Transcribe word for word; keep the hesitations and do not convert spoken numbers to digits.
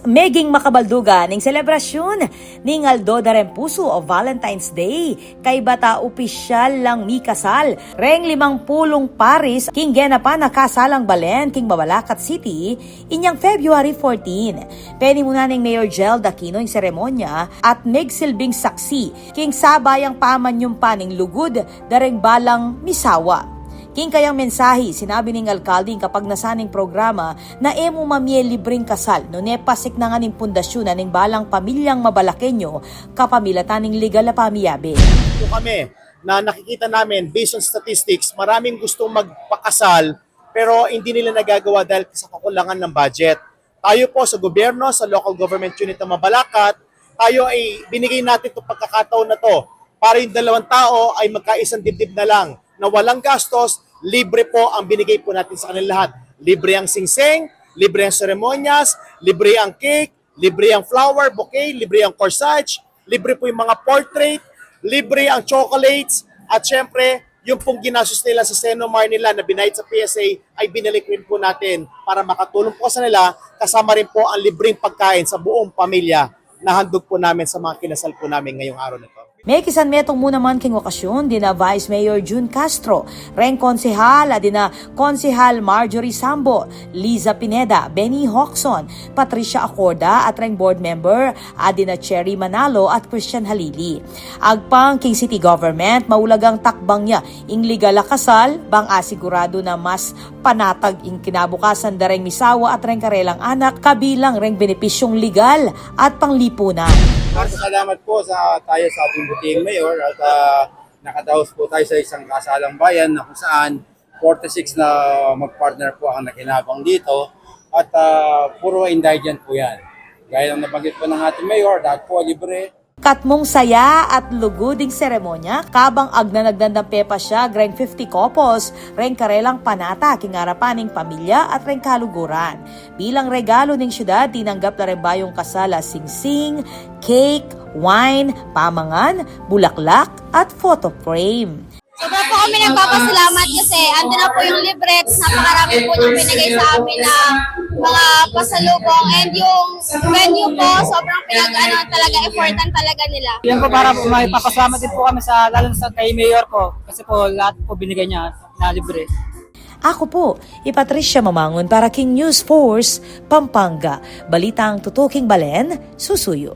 Meging makabaldugan ing selebrasyun ning Aldo Darempuso o Valentine's Day, kaybat a opisyal lang mikasal reng limang pulung paris king genapan a kasalang balen king Mabalacat City inyang February fourteen. Penimunan neng Mayor Jel Aquino ing seremonya at megsilbing saksi king sabayang pamanyumpa ning lugud da reng balang misawa. King kayang mensahe, sinabi ning alkalde ing kapagnasan ning programa na e mu mamie libreng kasal nune pasiknangan ing pundasyon na ning balang pamilyang Mabalaqueño kapamilatan ning legal a pamiyabe. Po kami na nakikita namin, based on statistics, maraming gustong magpakasal pero hindi nila nagagawa dahil sa kakulangan ng budget. Tayo po sa gobyerno, sa local government unit ng Mabalacat, tayo ay binigay natin itong pagkakataon na to para yung dalawang tao ay magkaisang dibdib na lang na walang gastos, libre po ang binigay po natin sa kanila lahat. Libre ang singsing, libre ang seremonyas, libre ang cake, libre ang flower bouquet, libre ang corsage, libre po yung mga portrait, libre ang chocolates, at syempre, yung pong ginastos nila sa Senomar nila na binayad sa P S A ay binalik rin po natin para makatulong po sa nila, kasama rin po ang libreng pagkain sa buong pamilya na handog po namin sa mga kinasal po namin ngayong araw na to. Mekisanmetung mu naman king okasyun dina Vice Mayor Jun Castro, reng konsehal a dina Konsehal Marjorie Sambo, Liza Pineda, Benny Hoxon, Patricia Acorda at reng board member a dina Cherry Manalo at Christian Halili. Agpang king city government, maulagang takbang ya ing legal a kasal bang asigurado na mas panatag ing kinabukasan da reng misawa at reng karelang anak kabilang reng benepisyung legal at panglipunan. Maraming salamat po sa tayo sa ating butihing mayor at ah, nakadaos po tayo sa isang kasalang bayan na kung saan forty-six na mag-partner po ang nakinabang dito at ah, puro indigent po yan. Gaya ng nabanggit po ng ating mayor, lahat po libre. Katmung saya at lugud ing seremonya, kabang agnanagnan dang pepasyag reng fifty couples reng karelang panata king arapan ning pamilya at reng kaluguran. Bilang regalo ning syudad, tinanggap na reng bayung kasal a singsing, cake, wine, pamangan, bulaklak, at photo frame. Sobra po kami nagpapasalamat kasi andun na po yung libre, tapos napakarami po niyang binigay sa amin na mga pasalubong, and yung venue po, sobrang pinag-ano talaga, effortan talaga nila. Yan po, para po may papasalamat din po kami sa, lalo sa kay Mayor po, kasi po lahat po binigay niya na libre. Ako po, i Patricia Mamangun para king News Force Pampanga. Balitang tutuking balen, susuyu.